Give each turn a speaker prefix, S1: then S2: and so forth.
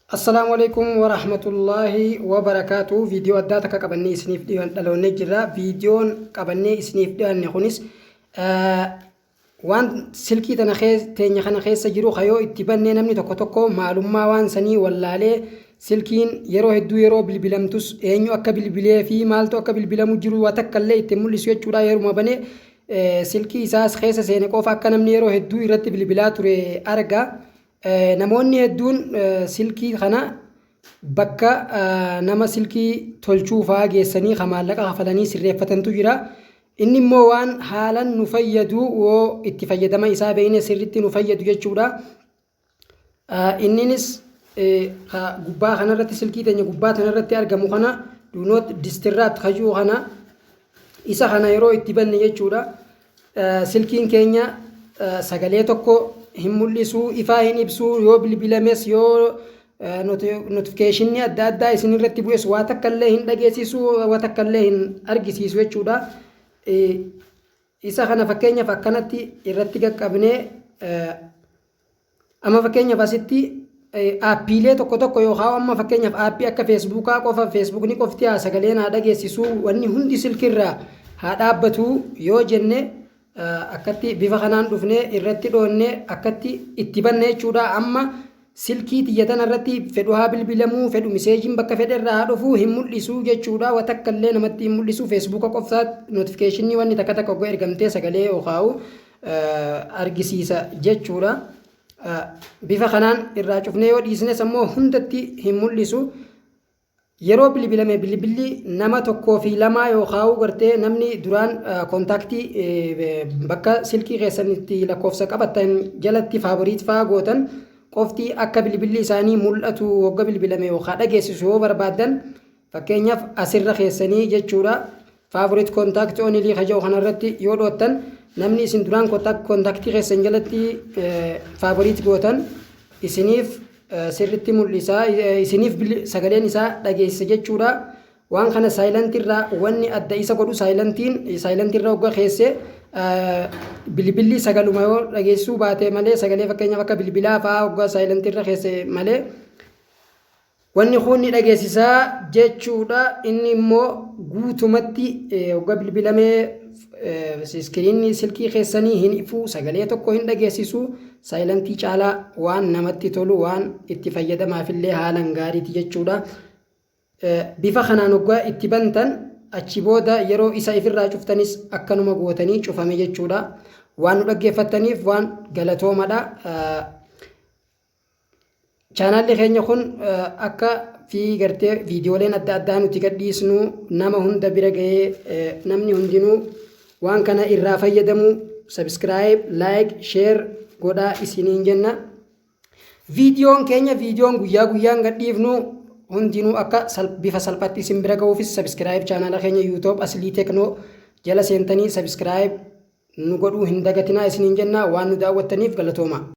S1: Assalaamu alaikum warahmatullaahi wabarakaatu. Viidiyoo addaa takka qabannee isiniif dhaloonnee jirra. Viidiyoon qabannee isiniif dhiyaanne kunis waan silkii tana teenya kana keessa jiru kayoo itti bannee namni tokko tokko maalummaa waan sanii wallaalee, silkiin yeroo hedduu yeroo bilbilamtus eenyu akka bilbilee fi maaltu akka bilbilamu jiru waa takka illee itti mul'isu jechuudha. Yeruma banee silkii isaas keessa seene qofa akka namni yeroo hedduu irratti bilbilaa ture arga. Namoonni hedduun silkii kana bakka nama silkii tolchuu fa'aa geessanii kan maallaqa kafalanii sirreeffatantu jira. Inni immoo waan haalan nu fayyadu, yoo itti fayyadama isaa beekne sirriitti nu fayyadu jechuudha. Inninis gubbaa kanarratti, silkii teenya gubbaa kanarratti argamu kana, "Do not disturb" kajuu kana, isa kana yeroo itti banne jechuudha. Silkiin keenya sagalee tokko hin mul'isu, ifaa hin ibsu, yoo bilbilames, yoo notificationii adda addaa isin irratti bu'es waa takka illee hin dhageessisu, waa takka illee hin argisiisu jechuudha. Isa kana fakkeenyaaf akkanatti irratti qaqqabnee, amma fakkeenyaaf asitti appiilee tokko tokko yookaan amma fakkeenyaaf aappii akka Facebookaa qofa, Facebookni qofti haa sagaleen haa dhageessisu, wanni hundi silkiirraa haa dhaabbatu yoo jenne, akkatti bifa kanaan dhufnee irratti dhoonnee akkatti itti banne jechuudha. Amma silkii tiyya tana irratti fedhu haa bilbilamuu, fedhu messageiin bakka fedhe irraa haa dhufuu, hin mul'isu jechuudha. Waa takka illee namatti hin mul'isu. Facebooka qofaa notificationii wanni takka takka oggoo ergamtee sagalee yookaan argisiisa jechuudha. Bifa kanaan irraa cufnee yoo dhiisnes ammoo hundatti hin mul'isu. Yeroo bilbilame bilbilli nama tokkoo fi lamaa yookaan gartee namni duraan contactii bakka silkii keessanitti lakkoofsa qabatan jalatti favorite fa'aa gootan qofti akka bilbilli isaanii mul'atu wagga bilbilame yookaan dhageessisu yoo barbaaddan, fakkeenyaaf asirra keessanii jechuudha. "Favorite contact only" kaja'u kanarratti yoo dhoottan, namni isin duraan contactii keessan jalatti favorite gootan isiniif sirritti mul'isa, isiniif sagaleen isaa dhageessisa jechuudha. Waan kana silentirraa wanni adda isa godhu, silentiin silentirra wagga keessee bilbilli sagaluma yoo dhageessisuu baate malee, sagalee fakkeenyaaf akka bilbilaa fa'aa waggaa silentirra keesse malee, wanni kun ni dhageessisaa jechuudha. Inni immoo guutumatti waggaa bilbilamee screenni silkii keessanii hin ifu, sagalee tokko hin dhageessisu. Silentii caalaa waan namatti tolu, waan itti fayyadamaafillee haalan gaariiti jechuudha. Bifa kanaan waggaa itti bantan, achi booda yeroo isa ifirraa cuftanis akkanuma gootanii cufame jechuudha. Waan nu dhaggeeffattaniif waan galatoomadha. Chaanaalli keenya kun akka fi gartee viidiyooleen adda addaa nuti gadhiisnu nama hunda bira ga'ee namni hundinuu waan kana irraa fayyadamu, subscribe, like, share godhaa isiniin jenna. Viidiyoon keenya, viidiyoon guyyaa guyyaan gadhiifnu hundinuu akka bifa salphaatti isin bira ga'uufis subscribe chaanaala keenya YouTube Aslii Teknoo jala seentanii subscribe nu godhuu hin dagatinaa isiniin jenna. Waan nu daawwattaniif galatooma.